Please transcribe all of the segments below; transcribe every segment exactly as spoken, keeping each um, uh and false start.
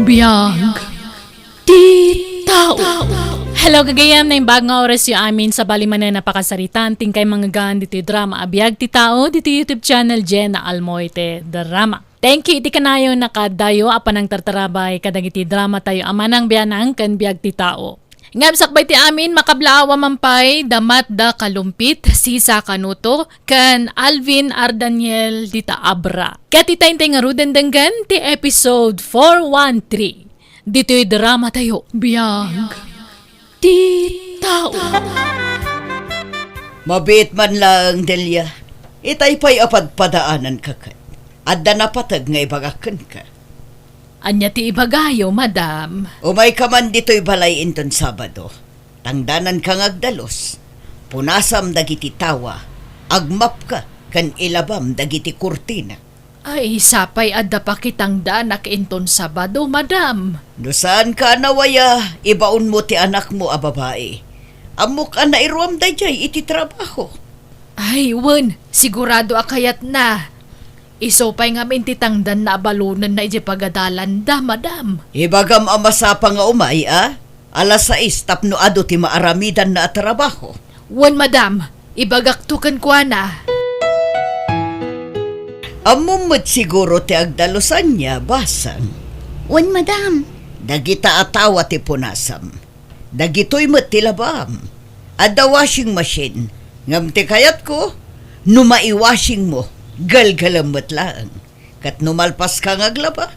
Biag ti tao. Hello, gagayam, naimbag nga orasyo amin. Sabali manen a pakasaritaan ti inkay mangngeggan ditoy drama a Biag ti Tao, ditoy YouTube channel Jenna Almoite Drama. Thank you iti kanayon a kaadayo a panangtartarabay kadagiti dramatayo a manang bianang ken Biag ti Tao. Ngem sakbay ti amin, makablaawa man pay da Mat da Kalumpit, Sisa Kanuto, ken Alvin Ardaniel dita Abra. Ket ita intay ngaruden denggen ti episode four one three. Ditoy dramatayo, Biag ti Tao. Mabiit man laeng, Delia. Itay pay a padpadaananka ket adda napateg nga ibagak kenka. Ania ti ibagayo, madam? Umayka man ditoy balay inton Sabado. Tangdananka nga agdalus. Punasam dagiti tawa, agmapka, ken ilabam dagiti kurtina. Ay, sapay adda pakitangdanak inton Sabado, madam. No saanka a nawaya, ibaonmo ti anakmo a babai. Ammok a nairuam daydiay iti trabaho. Ay, wen, sigurado a kayatna. Isu pay ngamin ti tangdanna a balonenna idiay pagadalanda, madam. Ibagam a masapa nga umay, a? Alas sais tapno adu ti maaramidanna a trabaho. Wen, madam, ibagakto kenkuana. Ammom met siguro ti agdalusanna, basang. Wen, madam. Dagita a tawa ti punasam. Dagitoy met ti labam. Adda washing machine, ngem ti kayatko, no maiwashingmo, galgalem met laeng. Ket no malpaska nga aglaba,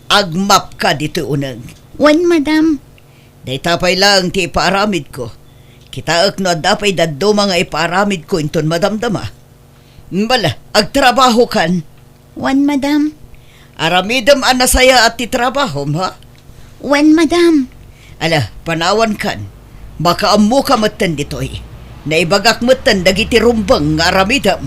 agmapka ditoy uneg. Wen, madam. Dayta pay laeng ti ipaaramidko. Kitaek no adda pay dadduma nga ipaaramidko inton madamdama. Bala, agtrabahokan. Wen, madam. Aramidem a nasayaat ti trabahom, ha? Wen, madam. Ala, panawankan. Makaammoka metten ditoy. Naibagak metten dagiti rumbeng nga aramidem.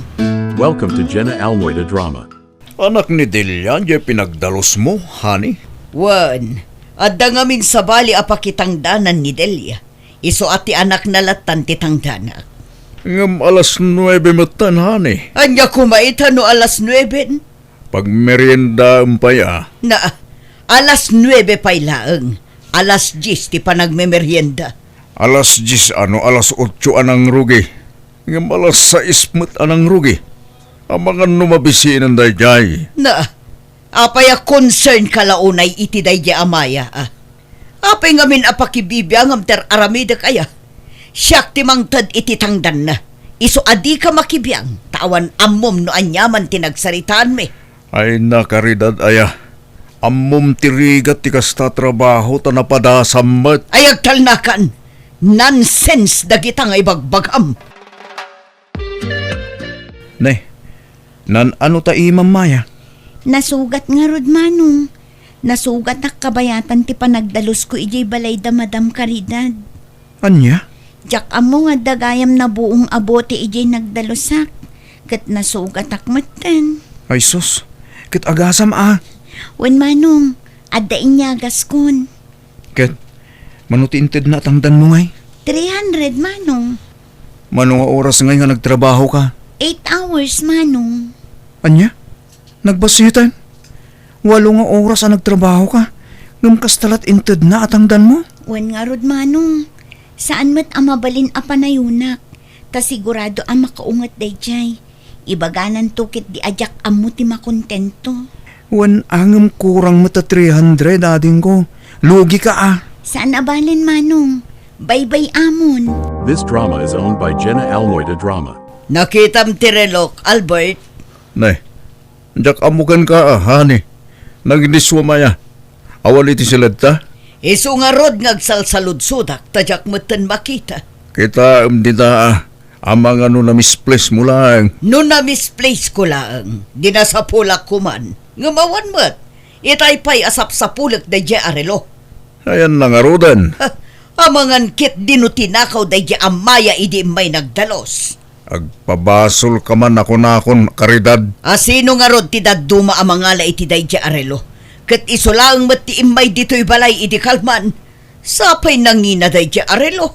Welcome to Jenna Almoida Drama. Anak ni Delia, diay pinagdalusmo, honey? Wen, adda ngamin sabali a pakitangdanan ni Delia. Isu a ti anakna lattan ti tangdanak. Ngem alas nuebe metten, honey. Ania koma ita no alas nuebe? Pagmeriendaem pay a. Na, alas nuebe pay laeng. Alas dies ti panagmemerienda. Alas dies a no alas otso a nangrugi. Ngem alas sais met a nangrugi. Amangan no mabisinan daydiay. Na, apay a concern ka la unay iti daydiay a maya, a? Apay ngamin a pakibibiangam ti ar-aramidek aya? Siak ti mangted iti tangdanna. Isu a dika makibiang, ta awan ammom no aniaman ti nagsaritaanmi. Ay, na, Caridad aya. Ammom ti rigat ti kasta a trabaho ta napadasam met. Ay, agtalnakan! Nonsense dagita nga ibagbagam! Ne, nan-ano ta imam, Maya? Nasugat ngarud, Manong. Nasugatak kabayatan ti panagdalusko idiay balay da Madam Caridad. Ania? Diak ammo nga adda gayam nabuong a bote idiay nagdalusak, ket nasugatak metten. Ay sus, ket agasam a? Wen, Manong, adda inyagaskon. Ket, mano ti intedna a tangdanmo ngay? Three hundred, Manong. Mano nga oras ngay nga nagtrabahoka? Eight hours, Manong. Ania? Nagbasiten? Walo nga oras a nagtrabahoka, ngem kasta lat intedna a tangdanmo? Wen ngarud, Manong. Saan met a mabalin a panayonak, ta sigurado a makaunget daydiay. Ibagananto ketdi a diak ammo ti makontento. Wen a, ngem kurang met a three hundred, adingko. Lugika a. Saan a balen, Manong. Baybay-amon. This drama is owned by Jenna Almoida Drama. Nakitam ti relok, Albert? Ne, diak ammo kenka a, honey. Nagniswam aya. Awan iti siledta? Isu ngarud nga agsalsaludsodak ta diak metten makita. Kitaem dita a, amangan no namisplacemo laeng. No namisplaceko laeng, di nasapulak koman. Ngem awan met, itay pay a sapsapulek daydiay a relo. Ayanna ngaruden. Ha, amangan ketdi no tinakaw daydiay a maya idi immay nagdalus. Agpabasolka man a kunakon, Caridad. A sino ngarud ti dadduma a mangala iti daydiay a relo? Ket isu laeng met ti immay ditoy balay idi kalman. Sapay nangina daydiay a relo.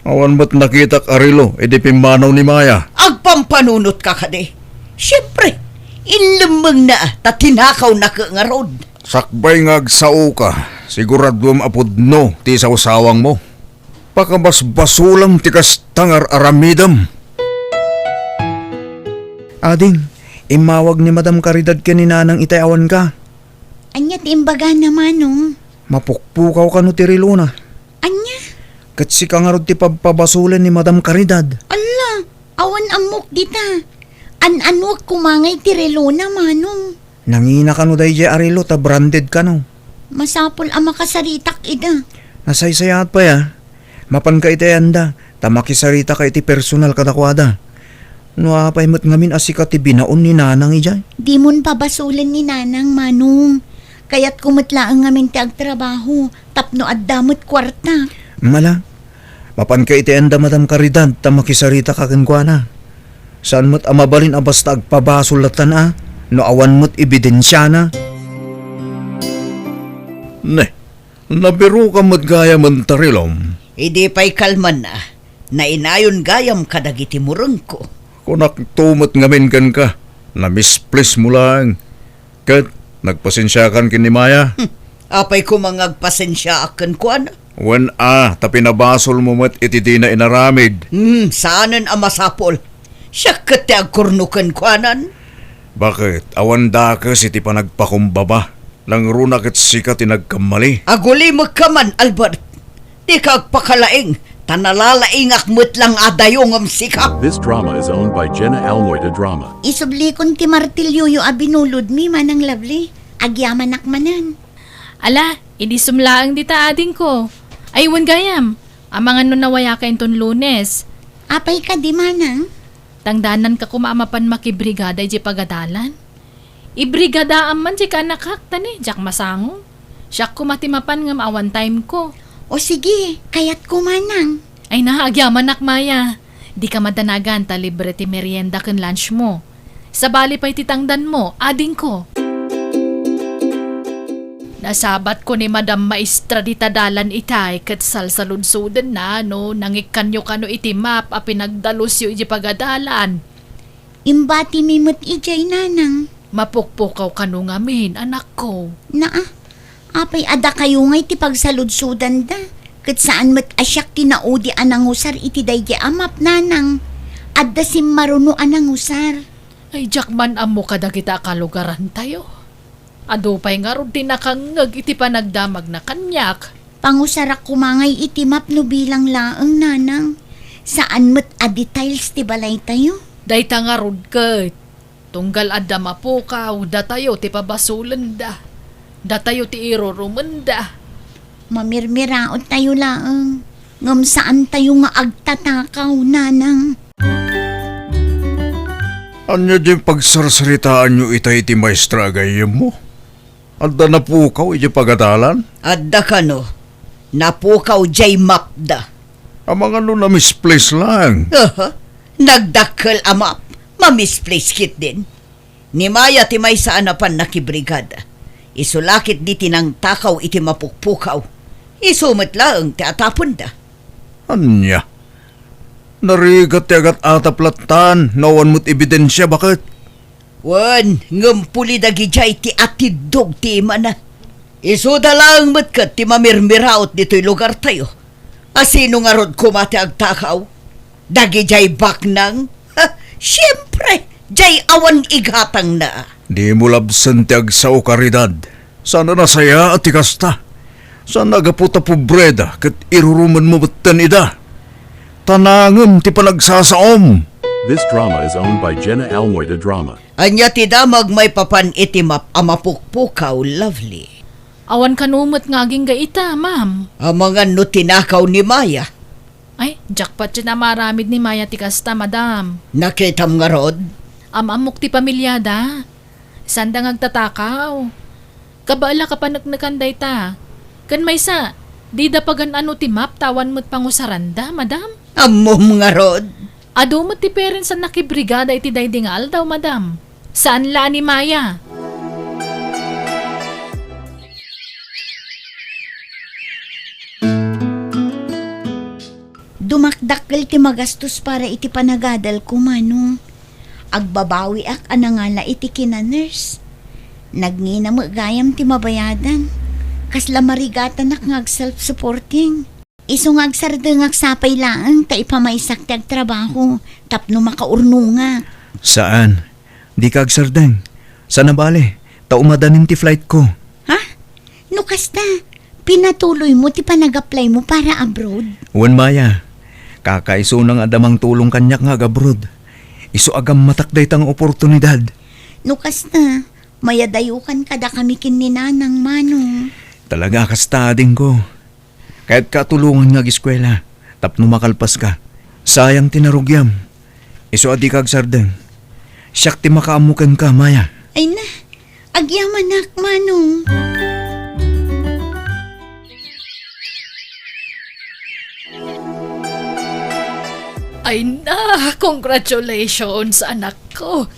Awan met nakitak a relo idi pimmanaw ni Maya. Agpampanunotka kadi? Siempre, inlemmengna ta tinakawnak ngarud. Sakbay nga agsaoka, Siguraduem a pudno ti sawsawangmo. Pakabasbasolam ti kasta nga ar-aramidem. Ading, immawag ni Madam Caridad ken ni Nanang itay awanka. Ania ti imbagana, Manong? Mapukpukaw kano ti relona. Ania? Ket sika ngarud ti pabpabasolen ni Madam Caridad. Alla, awan ammok dita. An-anuek koma ngay ti relona, Manong. Nangina kano daydiay a relo ta branded kano? Masapul a makasaritak ida. Nasaysayaat pay a. Mapanka iti ayanda, ta makisaritaka iti personal kadakuada. No apay met ngamin a sika ti binaon ni Nanang idiay? Dimon pabasolen ni Nanang, Manong. Kayatko met laeng ngamin ti agtrabaho tapno adda met kuarta. Mala, mapanka iti ayanda, Madam Caridad, ta makisaritaka kenkuana. Saan met a mabalin a basta agpabasol lattan a, no awan met ebidensiana. Ne, nabiroka met gayam, Tarilom. Idi pay kalman a, nainayon gayam kadagiti murengko. Kunakto met ngamin kenka, namisplismo laeng. Ket nagpasensiakan ken ni Maya? Hmm, apay koma nga agpasensiaak kenkuana? Wen a, ta pinabasolmo met iti dina inaramid. Hmm, saanen a masapul. Siak ket ti agkurno kenkuanan. Baket, awan dakes iti panagpakumbaba. Nangruna ket sika ti nagkammali. Agulimekka man, Albert. Dika agpakalaing, ta nalalaingak met lang a dayo ngem sika. This drama is owned by Jenna Almoy de Drama. Isublikon ti martilyoyo a binulodmi, Manang Lovely. Agyamanak manen. Ala, idisum laeng dita, adingko. Ay, wen gayam, amangan no nawayaka inton Lunes. Apay kadi, Manang? Tangdananka koma a mapan makibrigada idiay pagadalan. Ibrigadaam man diay kaanakak, ta ne, diak masango. Siak koma ti mapan ngem awan time ko. O sige, kayatko, Manang. Ay na, agyamanak, Maya. Dika madanagan ta libre ti merienda ken lunch mo. Sabali pay ti tangdan mo, adingko. Nasabatko ni Madam Maestra dita dalan itay ket salsaludsodenna no nangikkanyo kano iti map a pinagdalusyo iti pagadalan. Imbatimi met idiay, Nanang. Mapukpukaw kano ngamin, anakko. Naa, apay a dakayo ngay ti pagsaludsodanda? Ket saan met a siak ti naudi a nangusar iti daydi a map, Nanang. Adda simmaruno a nangusar. Ay, diak man ammo kadagita a kalugarantayo. Adu pay ngarud ti nakangngeg iti panagdamagna kaniak. Pangusarak koma ngay iti map no bilang laeng, Nanang. Saan met a details ti balaytayo. Dayta ngarud ket, tunggal adda mapukaw, datayo ti pabasolenda. Datayo ti irurumenda. Mamirmiraottayo laeng, ngem saantayo nga agtatakaw, Nanang. Ania diay pagsarsaritaanyo itay iti maestra a gayyemmo? Adda napukaw idiay pagadalan? Adda kano. Napukaw diay mapda. Amangan no namisplace laeng. Aha. Nagdakkel a map. Mamisplace ketdin. Ni Maya ti maysa a napan nakibrigada. Isu la ketdi ti nangtakaw iti mapukpukaw. Isu met laeng ti atapenda. Ania? Narigat ti agat-atap lattan, no awan met ebidensia, baket? Wen, ngem puli dagidiay ti atiddog ti imana. Isuda laeng met ket ti mamirmiraot ditoy lugartayo. A sino ngarud koma ti agtakaw? Dagidiay baknang? Ha, siempre, diay awan igatangna. Dimo labsen ti agsao, Caridad. Saan a nasayaat ti kasta. Saan a gapu ta pobreda ket irurumenmo metten ida. Tanangem ti panagsasaom. This drama is owned by Jenna Almoy de Drama. Ania ti damag maipapan iti map a mapukpukaw, Lovely? Awan kano met nga agingga ita, ma'am. Amangan no tinakaw ni Maya. Ay, jackpot ti maaramid ni Maya ti kasta, madam. Nakitam ngarud? Am-ammok ti pamilyada. Sanda nga agtatakaw. Kabaelak a paneknekan dayta. Ken maysa, dida pagan-ano ti map ta awan met pangusaranda, madam. Ammom ngarud? Adu met ti parents a nakibrigada iti daydi nga aldaw, madam. Saan la a ni Maya. Dumakdakkel ti magastos para iti panagadalko, Manong. Agbabawiak a nangala iti kina-nurse. Nagngina met gayam ti mabayadan. Kasla marigatanak nga ag-self-supporting. Isu nga agsardengak sapay laeng ta ipamaysak ti agtrabaho tapno makaurnongak. Saan. Dika agsardeng. Saan a bale, ta umadanin ti flight ko. Ha? No kasta, pinatuloy mo ti panag-apply mo para abroad? Wen, Maya. Kakaisuna nga adda mangtulong kaniak nga ag-abroad. Isu a gammatak dayta nga oportunidad. No kasta, mayadayokan kadakami ken ni Nanang, Manong. Talaga a kasta, adingko. Kayatka a tulongan nga ageskuela tapno makalpaska. Sayang ti narugiam. Isu a dika agsardeng. Siak ti makaammo kenka, Maya. Ay na, agyamanak, Manong. Ay na, congratulations, anakko.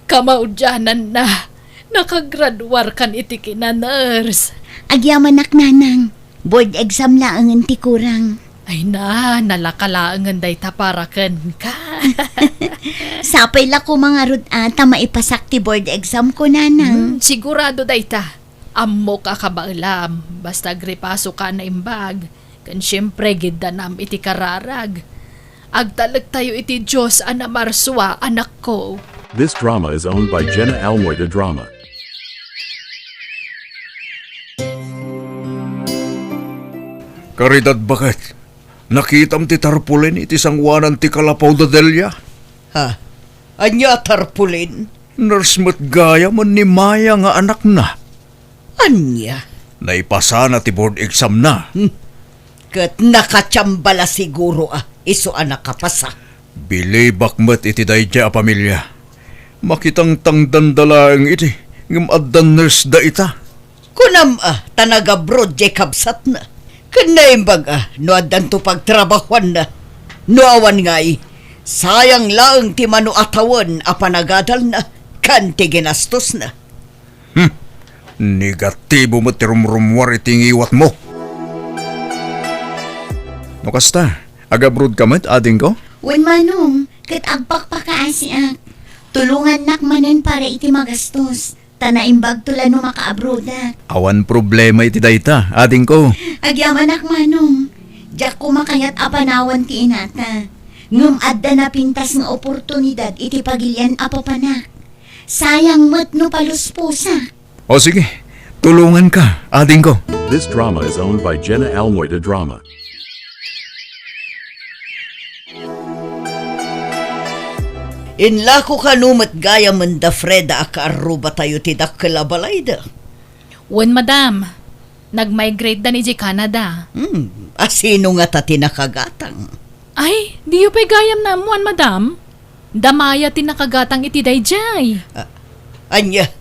Kamaudiananna, nakagraduarkan iti kina-nurse. Agyamanak, Nanang. Board exam laengen ti kurang. Ay na, nalaka laengen dayta para kenka. Sapay la koma ngarud a ta maipasak ti board exam ko, Nanang. Hmm, sigurado dayta. Ammok a kabaelam, basta agripasoka a naimbag, ken siempre, giddanam iti kararag. Agtalektayo iti Dios a namarsua, anakko. This drama is owned by Jenna Almoy de Drama. Caridad, baket, nakitam ti tarpaulin iti sangoanan ti kalapaw da Delia? Ha? Ania a tarpaulin? Nurse met gayam ni Maya nga anakna. Ania? Naipasana ti board exam na. Hmm. Ket nakatiamba la siguro a isu a nakapasa. Bilibak met iti daydiay a pamilia. Makitangtangdanda laeng idi, ngem adda nurse da ita. Kunam a ta nag-abroad diay kabsatna. Ken naimbag a no addanto pagtrabahuanna. No awan ngay, sayang laeng ti mano a tawen a panagadalna ken ti ginastosna. Hmm. Negatibo met ti rumrumuar iti ngiwatmo. No kasta, ag-abroad ka met, adingko? Wen, Manong, ket agpakpakaasiak. Tulongannak manen para iti magastos, ta naimbagto la no makaabroadak. Awan problema iti dayta, adingko. Agyamanak, Manong. Diak koma kayat a panawan ti inata. Ngem adda napintas nga oportunidad iti pagilian a papanak. Sayang met no palusposak. O sige, tulonganka, adingko. This drama is owned by Jenna Almoy de Drama. Inlako kano met gayamen da Freda a kaarrubatayo ti dakkel a balayda? Wen, madam. Nag-migrate da idiay Canada. Hmm, asino ngata ti nakagatang? Ay, diyo pay gayam naammuan, madam. Da Maya ti nakagatang iti daydiay. Ah, ania?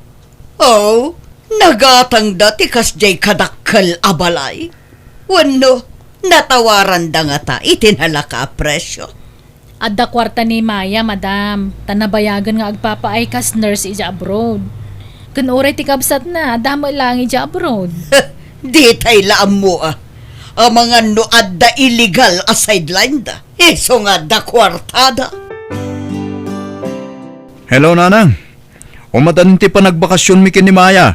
Oh, nagatangda ti kasdiay kadakkel a balay? Wenno, natawaranda ngata iti nalaka a presio? Adda kuarta ni Maya, madam, ta nabayagen nga agpapaay kas nurse idiay abroad. Ken uray ti kabsatna, adda met laeng idiay abroad. Ditay la ammo a. Amangan no adda illegal a sideline da. Isu nga adda kuartada. Hello, Nanang. Umadan ti panagbakasionmi ken ni Maya.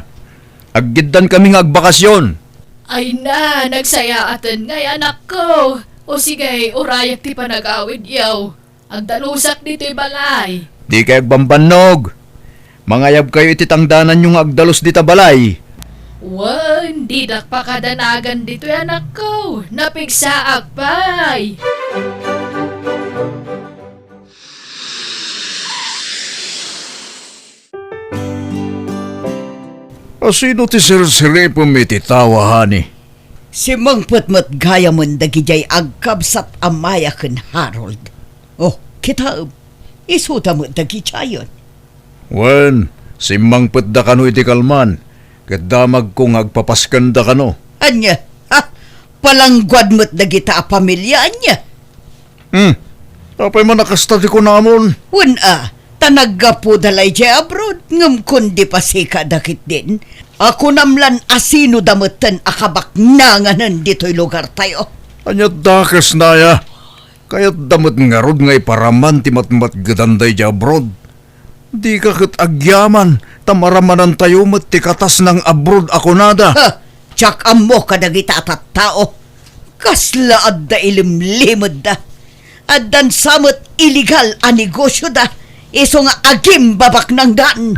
Aggiddan kami nga agbakasyon. Ay na, nagsayaaten ngay, anakko. O sige, urayak ti panagawidyo. Agdalusak ditoy balay. Dikay agbambannog. Mangayabkayo iti tangdananyo nga agdalus dita balay. Wen, didak pakadanagan ditoy, anakko. Napigsaak pay. Asino ti sirsiripem iti tao, honey? Simmangpet met gayamen dagidiay agkabsat a Maya ken Harold. Oh, kitaem, isuda met dagidiayen. Wen, simmangpetda kano iti kalman, ket damagko nga agpapaskenda kano. Ania? Ha? Palangguad met dagita a pamilia, ania? Hmm. Apay man a kasta ti kunamon? Wen a, ta naggapuda la idiay abroad, ngem kundi pasika da ketdin. A kunam lan asino da metten a kabaknanganen ditoy lugartayo. Ania dakes, Naya? Kayatda met ngarud nga iparaman ti matmatgedanda idiay abroad. Dika ket agyaman, ta maramanantayo met ti katas nang abroad a kunada. Ha! Diak ammo kadagita a tattao. Kasla adda ilimlimedda. Addan sa met illegal a negosioda, isu nga agimbabaknangdan.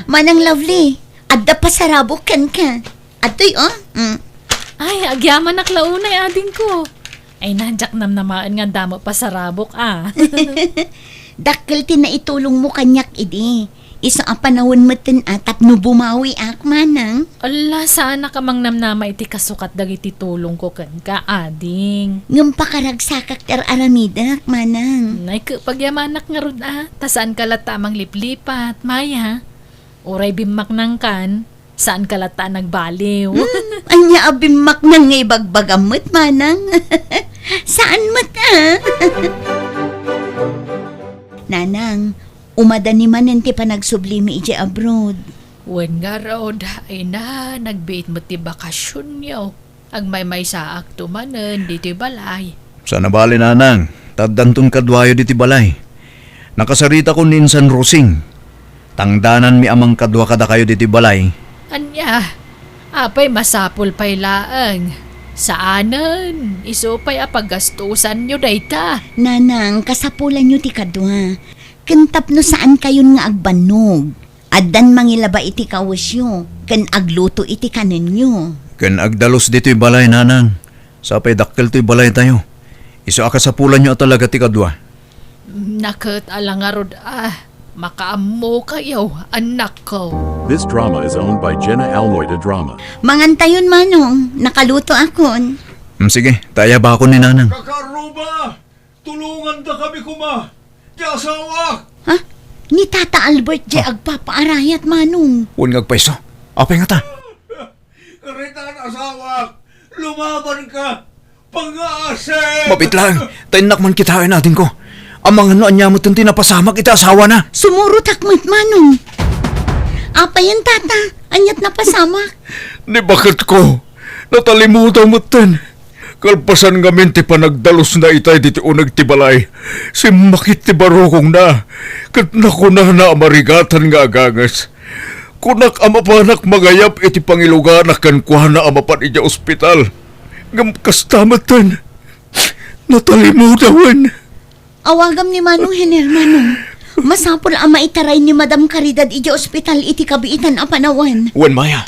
Manang Lovely, adda pasarabok kenka. Adtoy, oh. Mm. Ay, agyamanak la unay, adingko. Ay, na, diak namnamaen nga adda met pasarabok, ah. Dakkel ti naitulongmo kaniak idi. Isu a panawen metten a tapno bumawiak, manang. Ala, saanak a mangnamnama iti kasukat dagiti tulongko kenka, ading. Ngem pakaragsakak ti ar-aramidek, manang. Nay, ke, pagyamanak ngarud, ah. Ta saanka latta a mangliplipat, Maya. Uray bimmaknangkan, saanka latta a nagbaliw. Hmm, ania a bimmaknang nga ibagbagam met, manang? Saan met, ah? Nanang, umadani manen ti panagsublimi idiay abroad. Wen ngarud, ay na, nagbiit met ti bakasionyo. Agmaymaysaakto manen ditoy balay. Saan a bale, nanang, ta addanton kaduayo ditoy balay. Nakasaritakon ni insan Rosing. Tangdananmi a mangkadua kadakayo ditoy balay. Ania? Apay, masapul pay laeng. Saanen, isu pay a paggastusanyo dayta. Nanang, kasapulanyo ti kadua. Ken tapno saankayon nga agbannog. Addan mangilaba iti kawesyo, ken agluto iti kanenyo. Ken agdalus ditoy balay, nanang. Sapay dakkel toy balaytayo. Isu a kasapulanyo a talaga ti kadua. Naket, ala ngarud a, makaammokayo, annakko. This drama is owned by Jenna Almoida Drama. Mangantayon, manong, nakalutoakon. Mm, sige, ta ayabakon ni nanang. Kakaarruba! Tulongandakami koma, ti asawak! Ha? Ni Tata Albert diay agpapaarayat, manong. Wen nga agpayso. Apay ngata? Karitan, asawak! Lumabanka! Pangasim! Mapit laeng, ta innak man kitaen, adingko. Amangan no ania metten ti napasamak iti asawana. Sumurotak met, manong. Apayen, tata? Aniat napasamak? Ni baketko, natalimudaw metten. Kalpasan ngamin ti panagdalusna itay ditoy uneg ti balay, simmakit ti barukongna, ket nakunana a marigatan nga aganges. Kunak a mapanak mangayab iti pangiluganak kenkuana a mapan idiay ospital. Ngem kasta metten, natalimudawen. Awagam ni Manong Hener, Manong. Masapul a maitaray ni Madam Caridad idiay ospital iti kabiitan a panawen. Wen, Maya.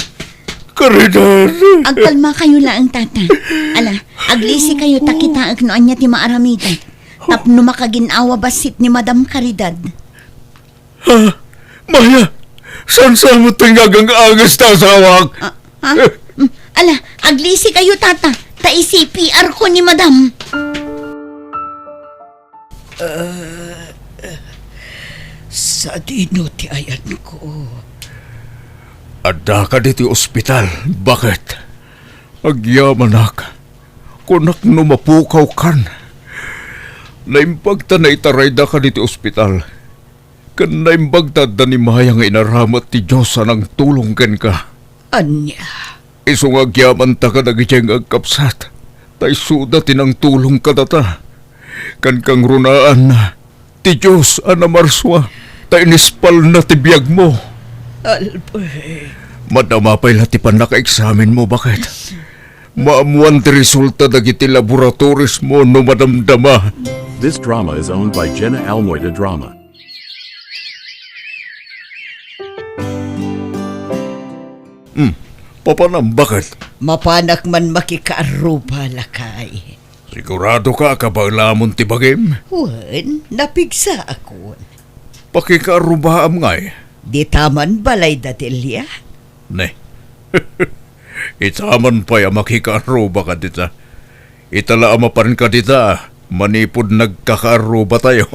Caridad! Agkalmakayo laeng, tata. Ala, aglisikayo ta kitaek no ania ti maaramidek. Tapno makagin-awa bassit ni Madam Caridad. Ha? Maya, saan sa met nga agang-anges ta asawak? Ah, ha? Mm, ala, aglisikayo, tata. Ta i-C P R ko ni Madam. Ah, sadino ti ayanko? Addaka ditoy ospital, baket? Agyamanak, kunak no mapukawkan. Naimbag ta naitaraydaka ditoy ospital. Ken naimbag ta adda ni Maya nga inaramut ti Dios a nangtulong kenka. Ania? Isu nga agyamanta kadagiti nga agkabsat, ta isuda ti nangtulong kadata. Ken kangrunaanna, ti Dios a namarsua, ta inispalna ti biagmo. Albert. Madama pay la ti pannakaeksamenmo, baket? Maammoan ti resulta dagiti laboratories mo no madamdama. This drama is owned by Jenna Almoida Drama. Hmm, papanam, baket? Mapanak man makikaarruba, lakay. Sigurado ka a kabaelamon ti bagim? Wen, napigsaakon. Pakikaarrubaam ngay? Dita man balay da Delia? Ne. Ita man pay a makikaarruba kadita. Ita la a mapan kadita manipud nagkakaarrubatayo.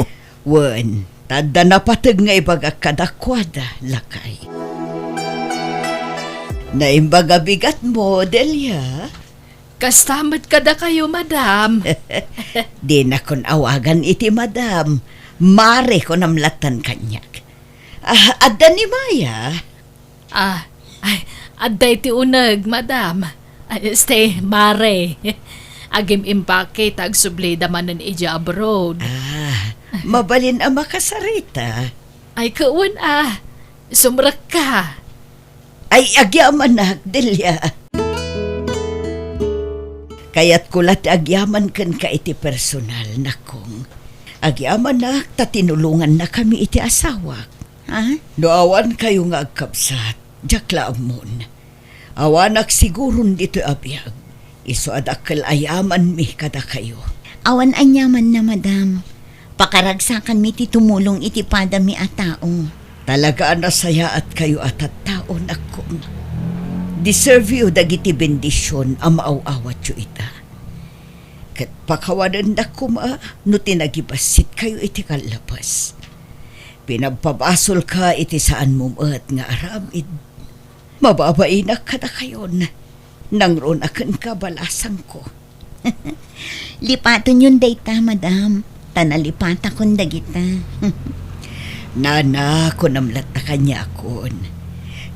Wen, ta adda napateg nga ibagak kadakuada, lakay. Naimbag a bigatmo, Delia? Kasta met kadakayo, madam. Dinakon awagan iti madam. Mare kunam lattan kaniak. Ah, adda ni Maya? Ah, ay, adda iti uneg, madam. Ay, stay, mare. Agim-impake ta agsublida manen idiay abroad. Ah, mabalin a makasarita. Ay, kawan, ah. Sumrekka. Ay, agyamanak, Delia. Kayatko la ti agyaman kenka iti personal, nakong. Agyamanak ta tinulongannakami iti asawak. Ha? No awan kayo nga agkabsat, diak la ammon. Awanak siguron ditoy a biag. Isu a dakkel a yamanmi kadakayo. Awan aniamanna, madam. Pakaragsakanmi ti tumulong iti padami a tao. Talaga a nasayaat kayo a tattao, nakong. Deserve yo dagiti bendision a maaw-awatyo ita. Ket pakawanennak koma no ti nagibassit kayo iti kallabas. Pinagpabasolka iti saanmo met nga aramid. Mababainak kadakayon. Nangruna kenka, balasangko. Lipatenyon dayta, madam, ta nalipatakon dagita. Nana, kunam latta kaniakon.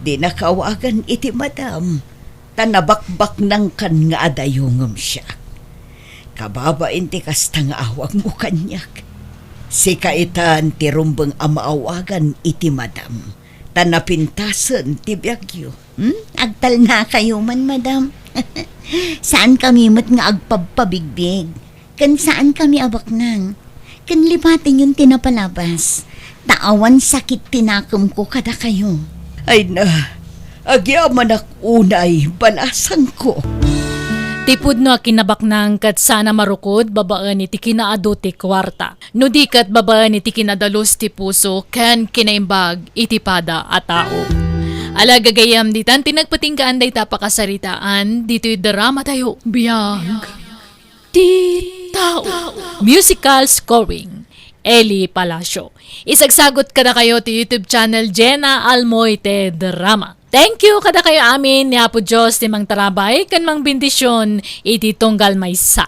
Dinak awagan iti madam, ta nabakbaknangkan nga adayongem siak. Kababain ti kasta nga awagmo kaniak. Sika itan ti rumbeng a maawagan iti madam, ta napintasen ti biagyo. Hmm? Agtalnakayo man, madam. Saankami met nga agpabpabigbig, ken saankami a baknang. Ken lipatenyon ti napalabas, ta awan sakit ti nakemko kadakayo. Ay na, agyamanak unay, balasangko. Ti pudno a kinabaknang ket saan a marukod babaen iti kinaadu ti kuarta. No di ket babaen iti kinadalus ti puso ken kinaimbag iti pada a tao. Ala, gagayyem, ditan ti nagpatinggaan dayta a pakasaritaan ditoy drama tayo, Biag ti Tao. Musical scoring, Eli Palacio. Isagsagot kadakayo ti YouTube channel Jenna Almoite Drama. Thank you kadakayo amin, ni Apo Dios ti mangtarabay ken mangbendisyon iti tunggal maysa.